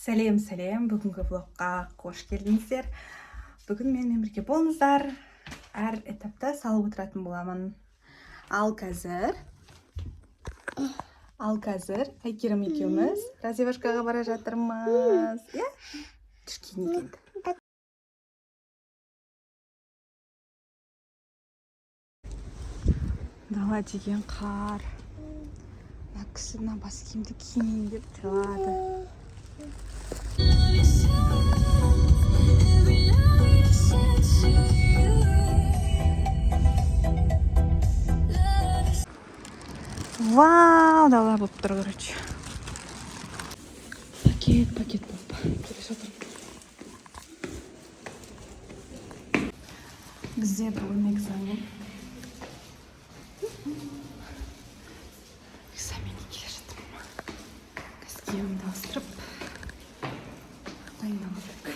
Сәлем, сәлем! Бүгінгі влогқа қош келдіңіздер. Бүгін менімен бірге болыңыздар. Әр этапта салып отыратын боламын. Ал қазір Әйгерім екеуміз развивашкаға бара жатырмыз, иә. Кішкене енді дала деген қар. Мына кісі мына бас киімді кимейін деп жылады. Love yourself, every lie I said to you. Love yourself. Вау, дала болып тұр, короче. Пакет, пакет болып келе жатырмын. Бізде бүгін экзамен. Экзаменге келе жатырмын. Қазір киімімді ауыстырып, дайындалу керек.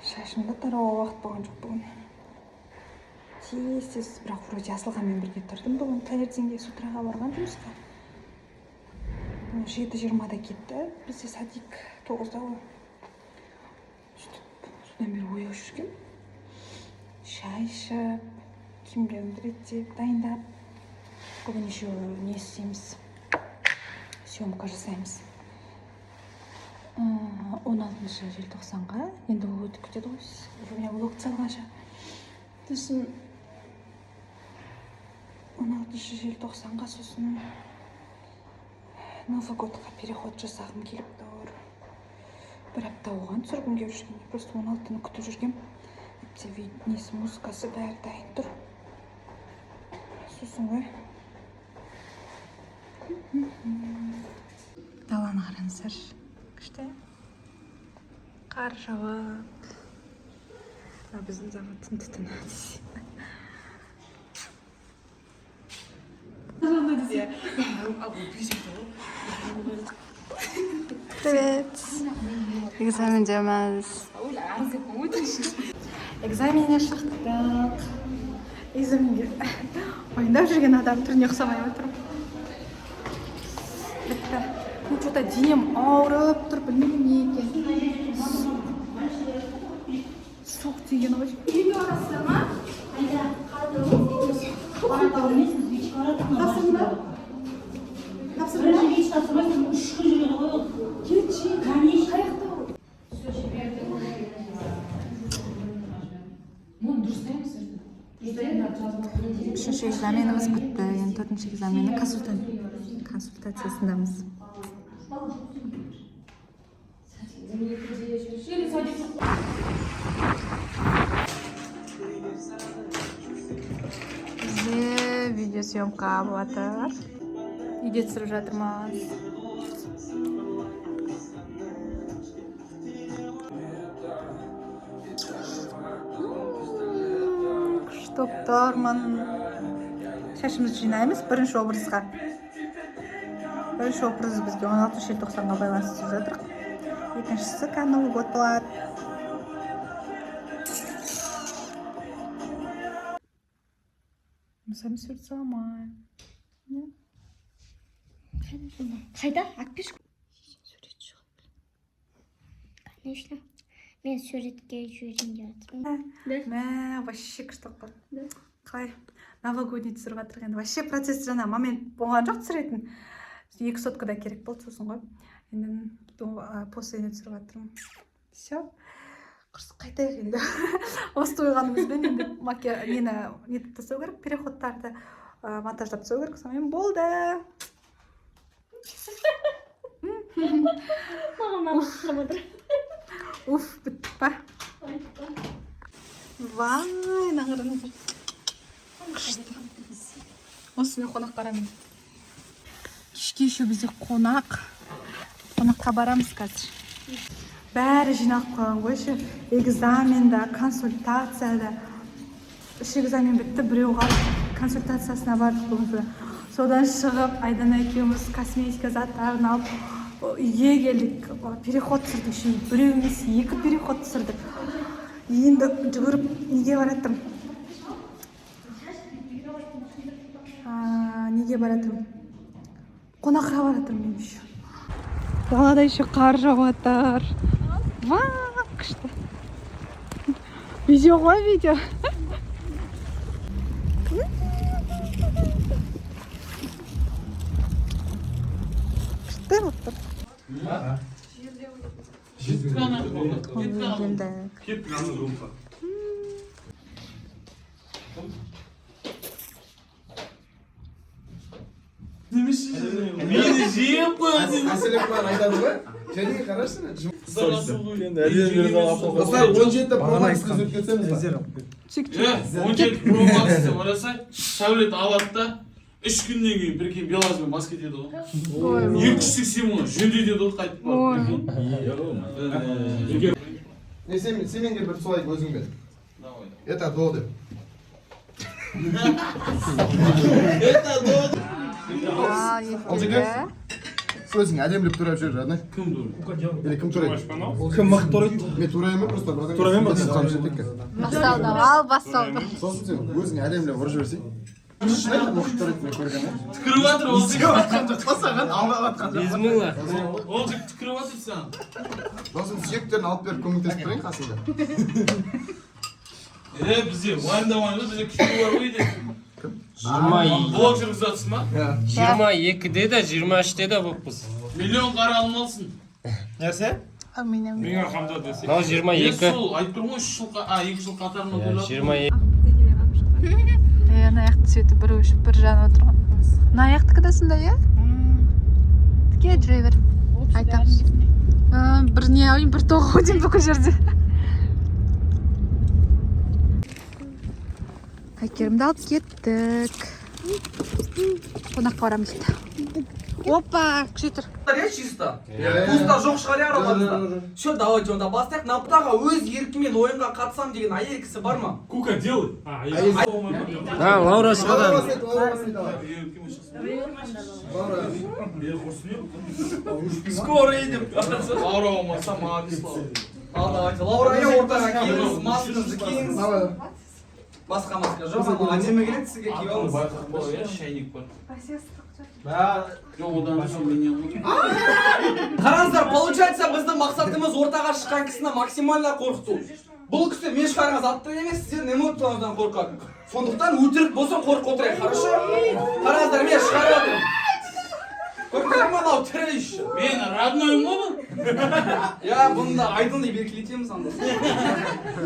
Шашымды тарауға уақыт болған жоқ бүгін. Тез тез, бірақ вроде Асылханмен бірге тұрдым бүгін таңертеңге, с утраға барған жұмысқа. 7:20-да кетті. Бізде садик 9-да ғой. Сөйтіп, содан бері ояу жүргем. Шай ішіп, киімдерімді реттеп, дайындап. Бүгін еще не істейміз? Съемка жасаймыз. 16 желтоқсанға. Енді ол өтіп кетеді ғой, мен влог салғанша. Сосын 16 желтоқсанға, сосын Новый годқа переход жасағым келіп тұр. Бір апта оған түсіргім келіп жүрген. Просто 16-ны күтіп жүргем. Әйтпесе несі, музыкасы, бәрі дайын тұр. Сосын ғой. Даланы қараңыздаршы. Күшті. Қар жауып. Мына біздің заводтың түтіні. Привет! Экзамендеміз. Экзаменнен шықтық. Экзаменге уайымдап жүрген адам түріне ұқсамай отырмын. Бітті. Ну, что-то денем ауырып тұр, білмеймін не екен. Суық тиген ғой. Тапсырдың ба? Тапсырдың ба? 3 күн жүреді ғой ол. Кетші. Конечно. Қаяқта ол? Мұны дұрыстаймыз. Үшінші экзаменіміз бітті. Енді төртінші экзамені консультациясындамыз. Бізде видеосъемка болып жатыр. Үйде түсіріп жатырмыз. Күшті болып тұрмын. Шашымызды жинаймыз бірінші образға. Бірінші образ бізге 16 желтоқсанға байланысты түсіріп жатырмық. Екіншісі кәдімгі Новый год болады. Мы сами сурет саламайық. Қайда? Алып берші. Сурет шығады. Конечно. Мен суретке жіберейін деп жатырмын. Мә, вообще күшті болып қалды. Қалай? Новогодний түсіріп жатырық енді. Вообще процесс жаңа момент болған жоқ түсіретін. Екі соткада керек болды сосын ғой. Енді после не түсіріп жатырмын. Все. Құрсын, қайтайық енді. Осы тойғанымызбен енді нені нетіп тастау керек, переходтарды монтаждап тастау керек. Сонымен болды. Маған маған отыр. Уф, біттік па? Вай, мына қараңыздар. Күшті. Осымен қонақ барамын. Кешке еще бізде қонақ. Қонаққа барамыз қазір. Бәрі жиналып қалған ғой ше. Экзаменда, консультацияда. Үш экзамен бітті, біреу қалды. Консультациясына бардық бүгін. Содан шығып, Айдана екеуміз косметика заттарын алып үйге келдік. Переход түсірдік еще, біреу емес, екі переход түсірдік. Енді жүгіріп неге бараттым? Неге бара жатырмын? Қонаққа бара жатырмын мен еще. Далада еще қар жауып жатыр. Ва, күшті. Видео ғой, видео. Күшті болып тұр. Келдік. Мені жеп қояды. Әселеп маған айтады ғой. Және қарашы. Достар, 17 Pro Max-қа өткіземіз ба? 17 Pro Max деп ойласа, сәулет алады да, 3 күннен кейін, прикинь, Белазбен бас кетеді ғой. 280 мың жөндетеді ғой қайтып барып, прикинь. Не, сен сенен де бір солай өзіңмен. Давай. Это до деп. Ал, Олжеке? Өзің әдемілеп турап жүр, родной. Кім турайды? Или кім турайды? Кім мықты турайды? Мен тураймын просто, братан. Тураймын ба? Басталды, ал, басталды. Сосын сен өзің әдемілеп ұрып жіберсең. Шын айтамын, мықты турайды мен көргенмін. Түкіріп жатыр ол жігіт. Саған алдап жатқан жоқ. Ол жігіт түкіріп жатыр саған. Сосын сүйектерін алып беріп көмектесіп тұрайын қасыңда. Е, бізде уайымдамаймыз, бізде күйеу бар ғой үйде. Блог жүргізіп жатсың ба? 22-де де, 23-те де болыппыз. Миллион қара алмалсың. Әумин, әумин. Мынау Е, 22. сол, айтып тұрмын ғой, 3 жыл, а, 2 жыл қатарынан Иә, төлеп. 22. Е, ана аяқты цветі бір өшіп, бір жанып отыр ғой. Мына аяқтікі де сондай, иә? Тіке жүре бер. Айтамыз. А, бір не әуен, бір тоқ деймін бүкіл жерде. Әйгерімді алып кеттік. Қонаққа барамыз дейді. Опа, күше тұр. Иә, чисто. Туыста жоқ шығар, иә, араларыңызда. Все, давайте онда бастайық. Наптаға өз еркімен ойынға қатысам деген әйел кісі бар ма? Кука, делай. А, Лаура шығады. Скоро едем. Лаура болмаса, маған не слава. Ал, давайте. Лаура, иә, ортаға келіңіз, маскаңызды киіңіз. Басқа маска жоқ, анау әдемі келеді сізге, киіп алыңыз. Байқап қой, иә, шайник бар. Жоқ, одан соң менен ғой. Қараңыздар, получается, біздің мақсатымыз ортаға шыққан кісіні максимально қорқыту. Бұл кісі мен шығарған заттан емес, сіздердің эмоцияларыңыздан қорқады. Сондықтан өтірік болса, қорқып отырайық, хорошо? Қараңыздар, мен шығарып жатырмын. Көрдіңдер ма, мынау тірі еще. Мен роднойым ғой бұл. Иә, бұны да Айдын деп еркелетеміз анда.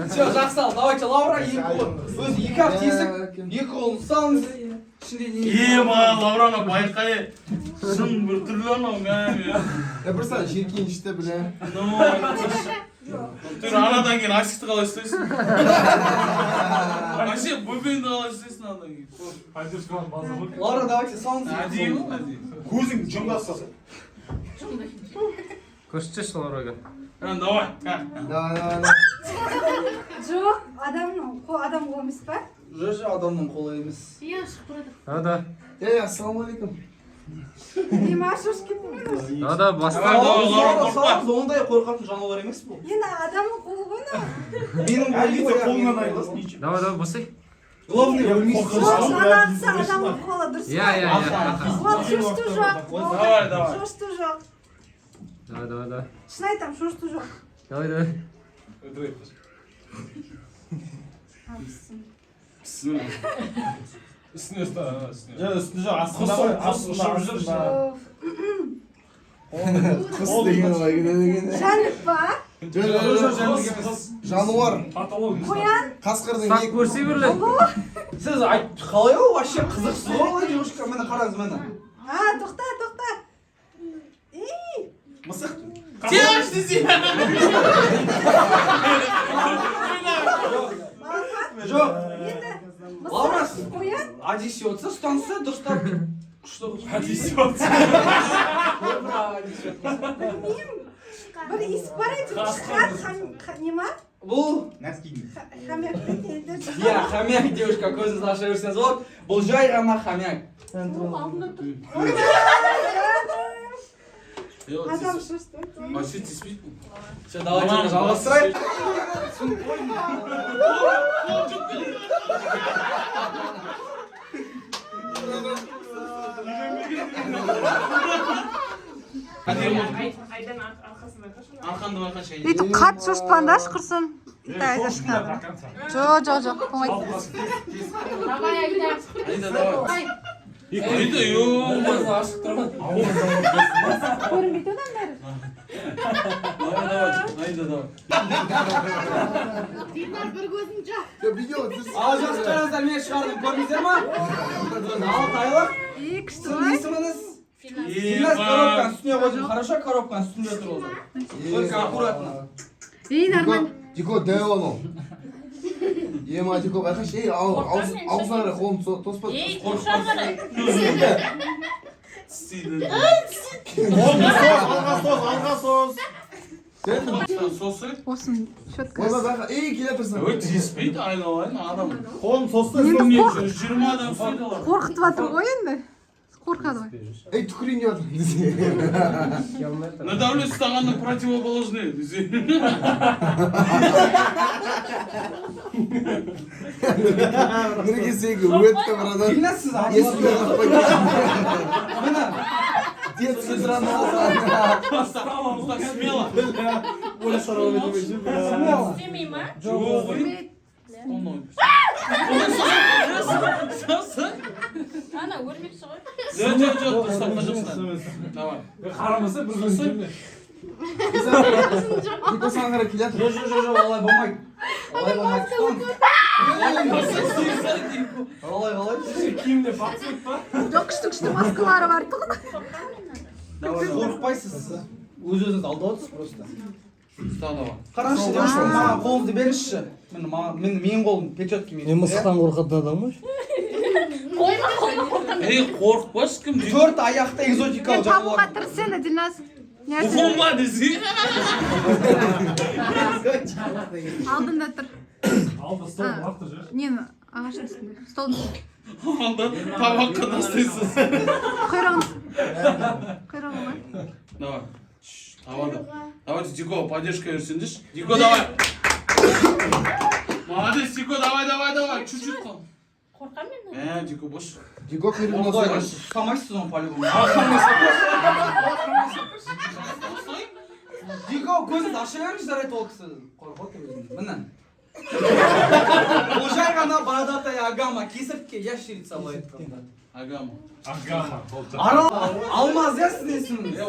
Все, жақсы, ал, давайте, Лаура, екі қол. Өзі екі ақ тесік, екі қолын ұстаңыз. Ішінде не? Е, маған Лаураны байқай. Шын бір түрлі анау, мә. Я бір саған жиіркенішті, бля. Ну, Түр, анадан кейін асикті қалай ұстайсың? Вообще, бөпеңді қалай ұстайсың анадан кейін? Лаура, давайте салыңыз. Әдейі ғой, әдейі. Көзің жұмдастаса. Көрсетші Лаураға. Ә, давай. Ә. Да, да, да. Жоқ, адамның қол, адам қолы емес па? Жоқ, адамның қолы емес. Да, да. Ей, ассалаумағалейкум. Неме, шошып кеттім мен уже. Да, да, баста. Давай, давай, Лаура, Лаура, қорықпа. салыңыз, ондай қорқатын жануар емес бұл. Енді адамның қолы ғой мынау. Менің қолым ғой, Қолыңнан менің айырыласың. қолым. Ничего. Давай, давай, басай. Главное, өлмейсіз. Жоқ, анағысы адамның қолы, дұрыс Иә, па? иә, иә. Вот, шошыту жоқ. Давай, давай. Шошыту жоқ. Давай, давай, давай. Шын айтамын, шошыту жоқ. Давай, давай. Үстіне ұста, үстіне. Жоқ, үстіне жоқ, астында ғой, астында ұшып жүр. Оф. Құс деген олай кетеді екен. Жәндік па? Жоқ, жоқ, жоқ, жоқ. Жануар. Қоян? Қасқырдың Сақ екі көрсе бірле. Сіз айт, қалай ол вообще қызықсыз ғой олай, девушка, міне қараңыз, міне. А, тоқта, тоқта. Ей, Мысық. Тез десе. Жоқ, енді Лаура, мысық, қоян? Одессе отырса, ұстанса дұрыстап бүйтіп күшті қылып. Одессе отырса. Білмеймін. Бір иіс бар әйтеуір шығады, не ма? Бұл Хомяк дейді. иә, хомяк, девушка, көзіңізді аша берсеңіз болады. Бұл жай ғана хомяк. Адам шошытты. Вообще тиіспейді бұл. Все, давайте жалғастырайық. Қол жоқ. Арқанды байқашы. Өйтіп қатты шошытпаңдаршы, құрсын. Айда шыққан. Жоқ, жоқ, жоқ, болмайды. Айда, давай. Айда, ё. Ашық тұрған. Көрінбейді одан бәрі. Давай, давай. Айда, давай. Видео түсірсін. Ал, жақсы, қараңыздар, мен шығардым, көрдіңіздер ма? 6 айлық. И күшті Сіздің ғой. есіміңіз? Дильназ. Коробканың үстіне қойдым, хорошо? Коробканың үстінде тұр ол. Только аккуратно. И нормально. Дико, дәу анау. Ема, Дико, байқашы, ей, аузына қарай қолын тоспа. Ей, қорқам. Тістейді. Алға соз, алға соз. Сосы. Осын щетка. Ойбай, байқа, ей, келе жатырсың. Ой, тиіспейді, айналайын адам. Қолын созса. Енді 120 адам істейді олар. қорқытып жатыр ғой енді. Қорқады ғой. Ей, түкірейін деп жатыр. Надавлю ұстағанның противоположный десе. Нұреке, сенікі өтті, братан. Дильназ, сіз Есімде қалып. Міне. Детский драма. Так, смело. Смело. Істемей ма? Жоқ, ой. Сосы. Ана өрмекші ғой. Жоқ, жоқ, жоқ, дұрыстап жоқсың. Давай. Қарамаса, бір күн. Дико саған қарай келе жатыр. Жоқ, жоқ, жоқ, жоқ, олай болмайды. Олай болмайды. Олай қалай? Киімде батып па? Жоқ, күшті, күшті маскалары бар тұғын. Қорықпайсыз. Өз өзіңізді алдап отырсыз просто. Ұста, давай. Қараңызшы, девушка, маған қолыңызды беріңізші. Міне, маған, мен, менің қолым перчатка мен. Мен мысықтан қорқатын адам ғой. Қойма, қойма, қорқам. Ей, қорықпашы, кім? Төрт аяқты экзотикалық Табуға жануар. тырыс енді, Дильназ. Не нәрсе? Қума десе. Алдында тұр. Алды стол лақтыр жіберші. Нені? Ағаштың үстінде. Столдың үстінде. Алда табаққа тастайсыз. Құйрығын. Құйрығы ма? Давай. Шш, табады. Давайте, Дико, поддержка берсеңдерші. Дико, давай. Молодец, Дико, давай, давай, давай. Чуть-чуть қал. Қорқам мен. Ә, Дико, бош. Дико құйрығын Олай ұстайды. ұстамайсыз оны по-любому. Дико, көзіңізді аша беріңіз, жарайды, ол кісі. Қорқып отыр өзінен. Міне. Бұл жай ғана бородатая агама, кесіртке, ящерица былай айтқанда. Агама. Агама. Арал, Алмаз, иә, сіздің есіміңіз? Е, о,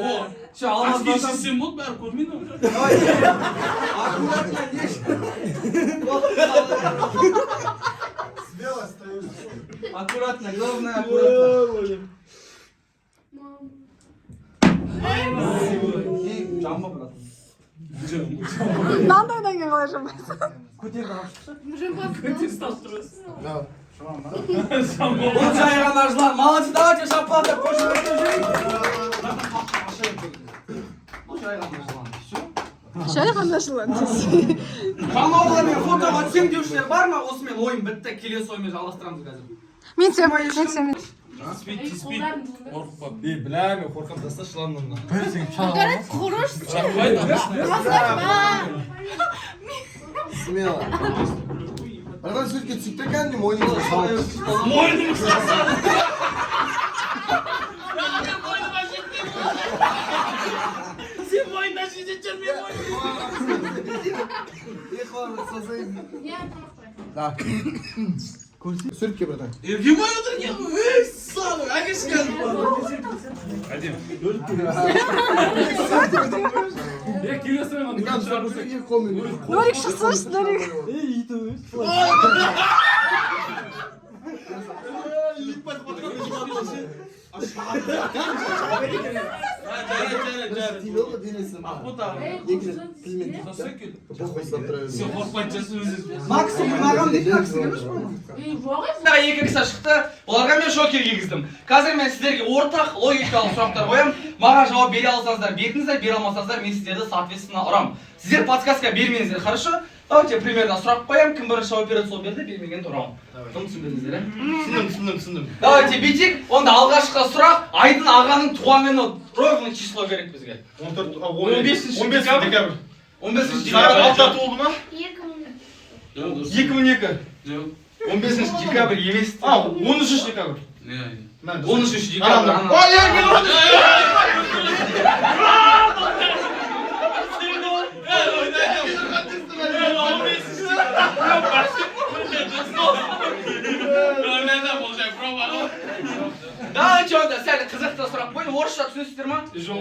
Ше, Алмаз очки братан. шешсем болды, бәрі көрмейді ғой. Давай. Аккуратно, не. Смело стоишь. Аккуратно, главное аккуратно. Ей, жамба, брат. Мынандайдан кейін қалай жамбайсың? Көтеріп алып шықшы. Да. Бұл жай ғана жылан. Молодцы, давайте шапалақтап қошеметтеп жіберейік. Бұл жай ғана жылан. Все. Жай ғана жылан. Жануарлармен фотоға түсемін деушілер бар ма? Осымен ойын бітті. Келесі ойынмен жалғастырамыз қазір. Мен түсемін, мен түсемін. Тиіспейді, тиіспейді. Қорықпа. Ей, бля, мен қорқамын, тасташы жыланнан. Шақпайды. Смело. Братан, суретке түсейік те, кәдімгідей мойныңызға салып. Мойным ұстасады. Мен мойныма жетпейді. Сен мойнына жететін шығар, мен мойныма. Екі қолыңды ұстасайын. Да. Суретке, братан. Ерке мой отыр екен ғой. Ей, салып, әкеші қазір. Әдемі. Е, келесі ойынға Кәдімгі шығарып екі қолмен. Нурик, шықсыншы, Нурик. Ей, ит емес. Жарайды, жарайды, жарайды. Тиді ғой денесі. Ақбота. Екі рет тілмен тиді. Сосай кел. Бұл қойсап тұра берді. Сен қорықпайтын шығарсың өзің. Максимум маған дейді, максимум емес қой. Екі кісі шықты, оларға мен шокер кигіздім. Қазір мен сіздерге ортақ логикалық сұрақтар қоямын. Маған жауап бере алсаңыздар, беріңіздер, бере алмасаңыздар, мен сіздерді соответственно ұрамын. Сіздер подсказка бермеңіздер, хорошо? Давайте примерно сұрақ қоямын, кім бірінші жауап береді, сол берді, бермегенді ұрамын. Тым түсіндіңіздер, иә? Түсіндім, түсіндім, түсіндім. Давайте бүйтейік. Онда алғашқы сұрақ: Айдын ағаның туған күні, ровно число керек бізге. 14, 15 15 декабрь. 15 Сағат декабрь. 6-да туылды ма? 2000. 2002. Жоқ. 15 декабрь емес. А, 13 декабрь. Иә. 13 декабрь. Ой, ей, мен Давайте онда сәл қызықты сұрақ қояйын. Орысша түсінесіздер ма? Жоқ.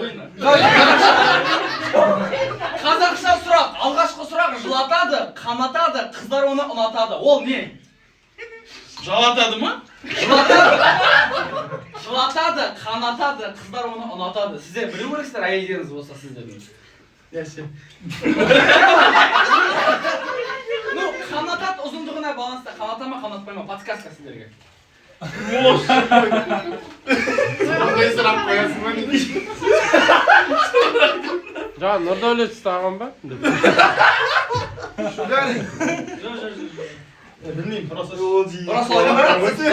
Қазақша сұрақ. Алғашқы сұрақ: жылатады, қанатады, қыздар оны ұнатады. Ол не? Жалатады ма? Жылатады. Жылатады, қанатады, қыздар оны ұнатады. Сіздер білу керексіздер, әйелдеріңіз болса сіздердің. Ну, қанатады ұзындығына байланысты. Қаната ма, қанатпай ма? Подсказка сіздерге. Ондай сұрақ қоясың ба, не? Жаңа Нұрдәулет ұстаған ба? Білмеймін, просто. Ұра солай ма? Давайте.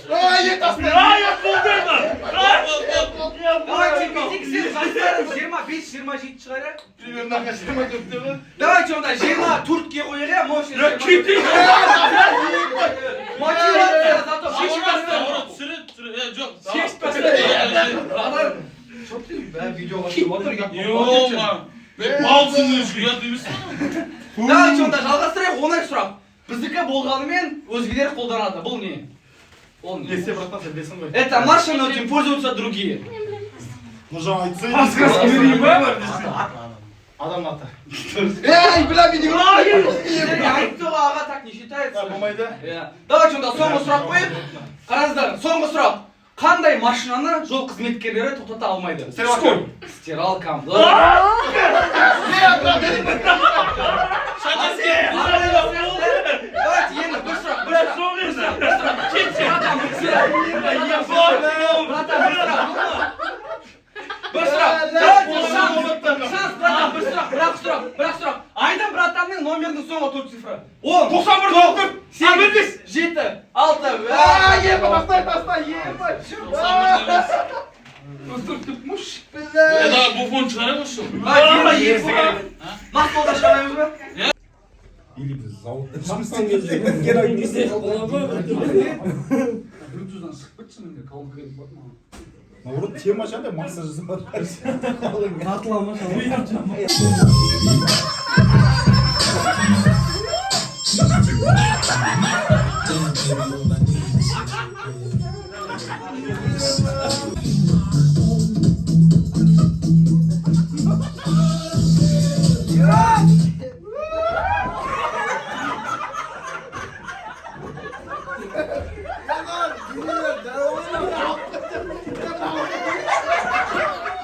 Ой, таста. Давайте бүйтейік, сен жастарың 25-27 шығар, иә? Примерно 24-те ғой. Давайте онда 24-ке қояйық, иә? Мощный. Мотивация зато. Шешіп таста, ұры, түсіреді, түсіреді. Е, жоқ. Шешіп таста. Бағдар, что ты, бә, видеоға түсіп отыр, ұят болып Ё-ма. кетті. Бал түсіндіруші ұят емес пе? Давайте онда жалғастырайық, оңай сұрақ. Біздікі болғанымен өзгелер қолданады. Бұл не? Ол не? Не, сен, братан, сен білесің ғой. Это наше, но этим пользуются другие. Нұржан, айтсай. Подсказка берейін ба? Адамның аты. Ей, бля, мен не Сіздерге айтты ғой, аға, так не считается. Болмайды. Иә. Давайте онда соңғы сұрақ қояйық. Қараңыздар, соңғы сұрақ. Қандай машинаны жол қызметкерлері тоқтата алмайды? Стиралка. Стиралка. Давайте енді бір сұрақ, бір сұрақ. Бір сұрақ, бір сұрақ. Братан, бір сұрақ. Братан, бір сұрақ. Бір сұрақ. Давайте шанс, шанс, братан, бір сұрақ, бір ақ сұрақ, бір ақ сұрақ. Айдын братанның номерінің соңғы төрт цифры. 10, 91, 8, 7, 6, Епа, тастай, тастай, епа. Е, давай, буфон шығарайық осы. Мақпалда шығарамыз ба? Или біз зауытта жұмыс Кезде бола ма? Блютуздан шығып кетші, менде колонка керек болады маған. Наоборот, тема ше, андай массаж жасап. Тартыла ма?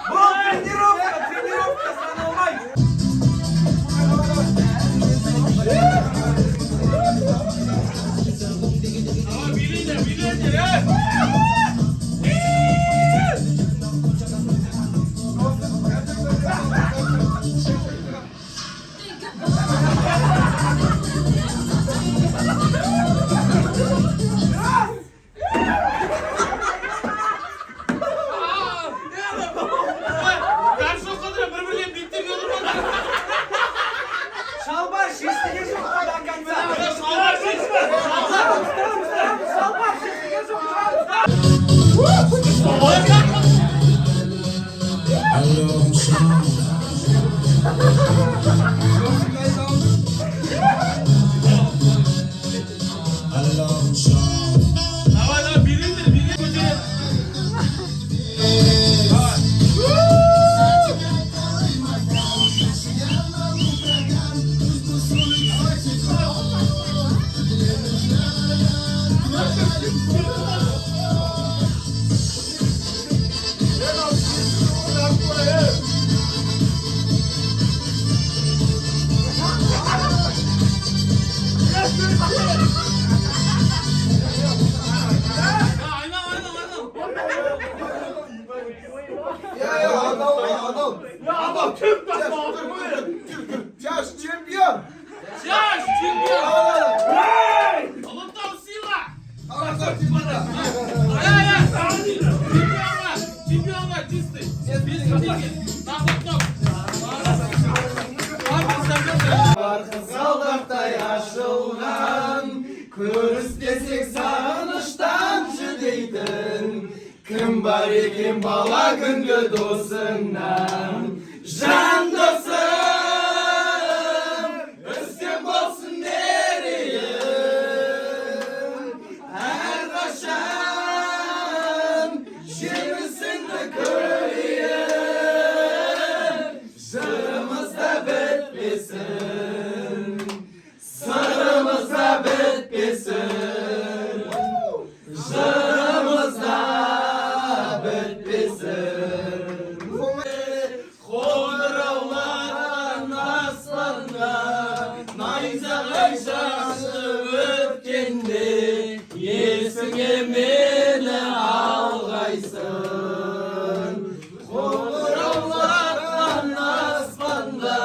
Бұл тренировка, тренировка саналмайды. Давай, билеңдер, билеңдер, е! Қарсы қыдырып бір-бірлерін беттерге отырып. Шалбар шешілген жоқ қой до конца. Шалбар шешті. Тұрамыз, тұрамыз, шалбар шешілген жоқ, тұрамыз. Давай, давай, билеңдер, билеңдер, көтереді. Давай. Айнал, айнал, айнал. Я, я, анау, анау. Анау, Чаш, чемпион. Чаш, чемпион. Ұлытау сила. Ай, ай, чемпионға, чемпионға чистый. 5000 теңге. На хот-дог. Бар қызғалдақтай ашыл. Сүймесек сағыныштан жүдейтін. Кім бар екен бала күнгі досыңнан? Жан досым, үстем болсын мерейің. Әрқашан жемісіңді көрейін. Жырымыз да бітпесін, сырымыз да бітпесін, жырымыз да бітпесін. Қоңыраулар аспанға найзағай шашып өткенде, есіңе мені алғайсың. Қоңыраулар аспанда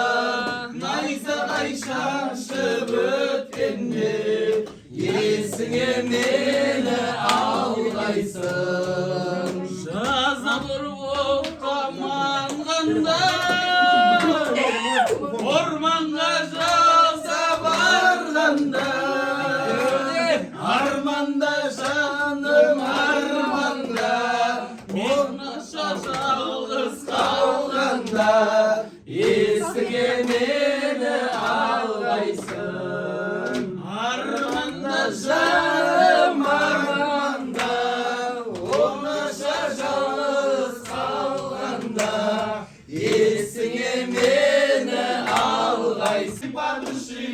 найзағай шашып өткенде, есіңе мені алғайсың. Жаза оққа манғанда, орманға жаза барғанда, арманда, жаным, арманда, оңаша жалғыз қалғанда, есіңе мені алғайсың. Арманда, жаным, арманда, оңаша жалғыз қалғанда, есіңе мені алғайсың. Потуши,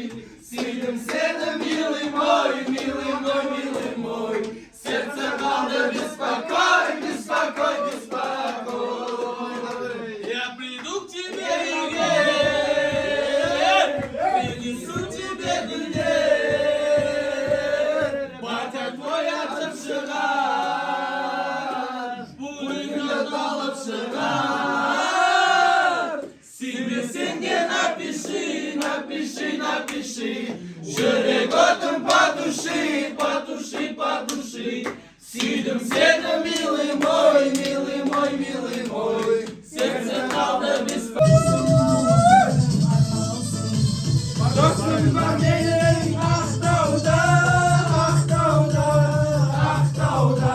сүйдім сені, милый мой, милый мой, милый мой. Сердце қалды беспокой, беспокой, беспокой. Я приду к тебе үйге, принесу тебе гүлдер. Батя твой атып шығар, пулемет алып шығар. Сүймесең де, напиши, напиши, напиши. Жүрек отын потуши, потуши, потуши. Сүйдім сені, милый мой, милый мой, милый мой. Сердце қалды без. Досым бар менің Ақтауда, Ақтауда, Ақтауда.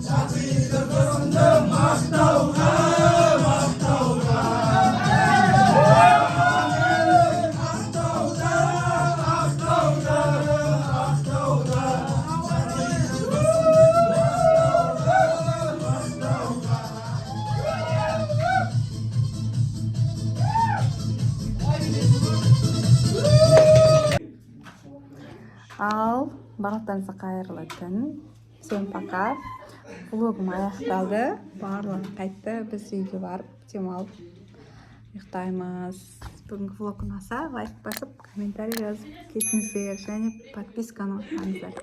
Жатиды досымды мақтауға, мақтауға. Ақтауда, Ақтауда, Ақтауда. Жатиды досымды мақтауға, мақтауға. Ал барлықтарыңызға қайырлы түн! Всем пока! Влогым аяқталды, барлығы қайтты. Біз үйге барып, демалып ұйықтаймыз. Бүгінгі влог ұнаса, лайк басып, комментарий жазып кетіңіздер және подписканы ұмытпаңыздар.